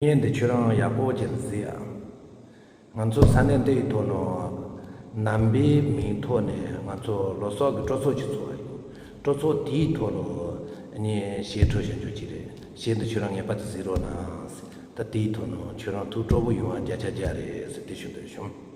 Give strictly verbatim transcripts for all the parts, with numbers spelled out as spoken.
བརྙན་འདི་ཁྱོད་རང་ཡག་པོ་ཅིག་གཟིགས་ཨ། ང་ཚོ་ས་གནས་འདིའི་ཐོག་ནས་ནང་པའི་མིང་ཐོག་ནས་ང་ཚོ་ལོ་གསར་གྱི་སྤྲོ་ཚོགས་ཅིག་ཚོགས་ཡོད། སྤྲོ་ཚོགས་དེའི་ཐོག་ནས་ངས་གཞས་འཁྲབ་བཞག་རྒྱུ་ཅིག་རེད། གཞས་འདི་ཁྱོད་རང་ངེས་པར་དུ་གཟིགས་རོགས་གནང་། ད་དེའི་ཐོག་ནས་ཁྱོད་རང་ཐུགས་སྤྲོ་པོ་ཡོང་བ་བརྒྱ་ཆ་བརྒྱ་རེད་ཟེར་དེ་ཞུ་འདོད་བྱུང་།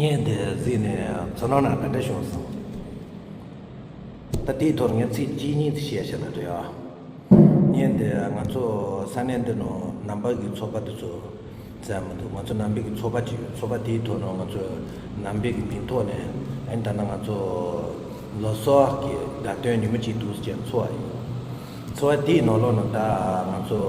བརྙན་དེ་གཟིགས་ནས་ཚོར་སྣང་ག་འདྲ་བྱུང་སོང་། ད་དེའི་ཐོག་ངས་ཚིག་གཅིག་གཉིས་ཤིག་བཤད་བཞག་ན་འགྲིག་ཨ། བརྙན་དེ་ང་ཚོ་ས་གནས་འདི་ནང་ནང་པ་གི་ཚོགས་པ་དེ་ཚོ་ཙམ་མི་འདུག་ང་ཚོ་ནང་པའི་གི་ཚོགས་པ་ཅིག་ཡོད། ཚོགས་པ་དེའི་ཐོག་ནང་ང་ཚོ་ནང་པའི་གི་མིང་ཐོག་ནས་ཨ་ནི་ད་ལྟ་ང་ཚོ་ལོ་གསར་གི་དགའ་སྟོན་ཉིན་མོ་གཅིག་འདུག་ཟེར་ཚོགས་པ་ཡིན། ཚོགས་པ་དེའི་ནང་ལོགས་ན་ད་ང་ཚོ་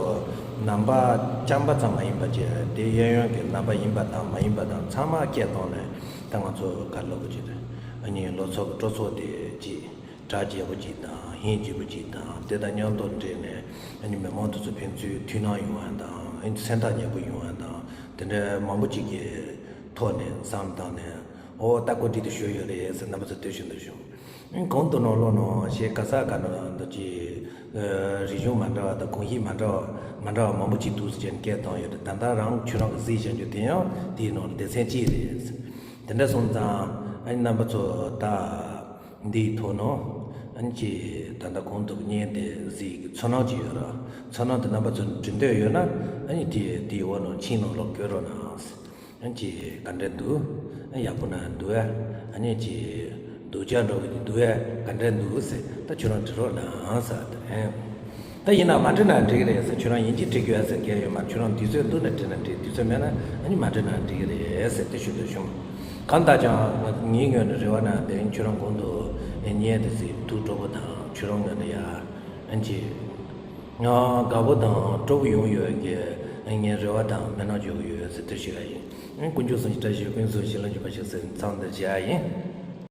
ནང་པ་རྐྱང་པ་ཙམ་མ་ཡིན་པ་བྱས་དེ་གཡས་གཡོན་གྱི་ནང་པ་ཡིན་པ་དང་མ་ཡིན་པ་དང་ཚང་མ་སྐད་བཏང་ནས་ད་ང་ཚོ་ག་རེ་ལབ་དགོས་ཀྱི་རེད། ཨ་ནི་ལོ་གསར་གི་སྤྲོ་ཚོགས་དེ་གཅིག་གྲ་རྒྱས་པོ་གཅིག་དང་ཧིང་རྗེ་པོ་གཅིག་དང་དེ་དང་མཉམ་དུ་འབྲེལ་ནས་ཨ་ནི་མི་མང་དེ་ཚོ་ཕན་ཚུན་མཐུན་སྣང་ཡོང་བ་དང་ཨ་ནི་སེམས་ཐག་ཉེ་པོ་ཡོང་བ་དང་དེ་འདྲ་མང་པོ་གཅིག་གི་ཐོག་ནས་བསམ་བཏང་ནས་ཨོ་ད་གོ་སྒྲིག་དེ་ཞུས་ཡོད་རེད་ཟེར་རྣམ་པ་ཚོ་ལྟོས་ཤིག་འདུག་བྱུང་། གོང་དུ་ནང་ལོགས་ནང་ཞེས་ག་ས་ག་ན་འདུག་ཅེས་རིག་གཞུང་མ་འདྲ་བ་དང་གོམས་གཤིས་མ་འདྲ་བ་མ་འདྲ་བ་མང་པོ་ཅིག་འདུག་ཟེར་ནས་སྐད་བཏང་ཡོད་རེད། ད་ལྟ་རང་ཁྱོད་རང་གི་གཟིགས་བཞག་རྒྱུ་དེ་ཡང་དེའི་ནང་ལ་སྡེ་ཚན་གཅིག་རེད། དེ་འདྲ་སོང་ཙང་ཨ་ནི་རྣམ་པ་ཚོ་ད་འདིའི་ཐོག་ནང་ཨ་ནི་ཅིག་ད་ལྟ་གོང་དུ་བརྙན་དེ་གཟིགས་ཀྱི་ཚོར་སྣང་ཅིག་ཡོད་ར། ཚོར་སྣང་དེ་རྣམ་པ་ཚོ་འབྲི་འདོད་ཡོད་ན་ཨ་ནི་དེ་དེའི་འོག་ནང་མཆན་ནང་ལོགས་བཀོད་རོགས་གནང་། ཨ་ནི་ཅིག་ག་འདྲ་འདུག་ཨ་ཡག་པོ་ན་འདུག་ཨ། ཨ་ནི་ཅིག་སྡུག་ཅག་འགྲོ་གི་འདུག་ཨ། ག་འདྲ་འདུག་ཟེར་ད་ཁྱོད་རང་འབྲི་རོགས་གནང་ཟེར་དེ་རེད། ད་ཡིན་ན་མ་འབྲི་ན་འགྲིག་གི་རེད་ཟེར། ཁྱོད་རང་ཡིན་གཅིག་འབྲི་དགོས་ཟེར་མཁན་ཡོད་མ་རེད། ཁྱོད་རང་དུས་ཚོད་འདུག་ན་འབྲི་ན་འགྲིག་དུས་ཚོད་མེད་ན་ཨ་ནི་མ་འབྲི་ན་འགྲིག་གི་རེད་ཟེར་དེ་ཞུ་འདོད་བྱུང་། གང་ལྟར་ཀྱང་ངའི་ངོས་ནས་རེ་བ་ན་དེ་ཁྱོད་རང་གོང་དུ་བརྙན་དེ་གཟིགས་འདུག་སྤྲོ་པོ་དང་ཁྱོད་རང་ངོས་ནས་ཡ་ཨ་ནི་ཅིག་ང་དགའ་པོ་དང་སྤྲོ་པོ་ཡོང་ཡོད་ཀྱི་ངའི་རེ་བ་དང་སྨོན་ལམ་བརྗོད་ཀྱི་ཡོད་ཟེར་དེ་ཞུ་ཡ་ཡིན། དཀོན་མཆོག་གསུམ་གྱི་བཀྲ་ཤིས་ཀུན་སྩོལ་བྱིན་རླབས་འཇུག་པ་ཞིག་ཟེར་མཚམས་འདིར་བཞག་ཡ་ཡིན།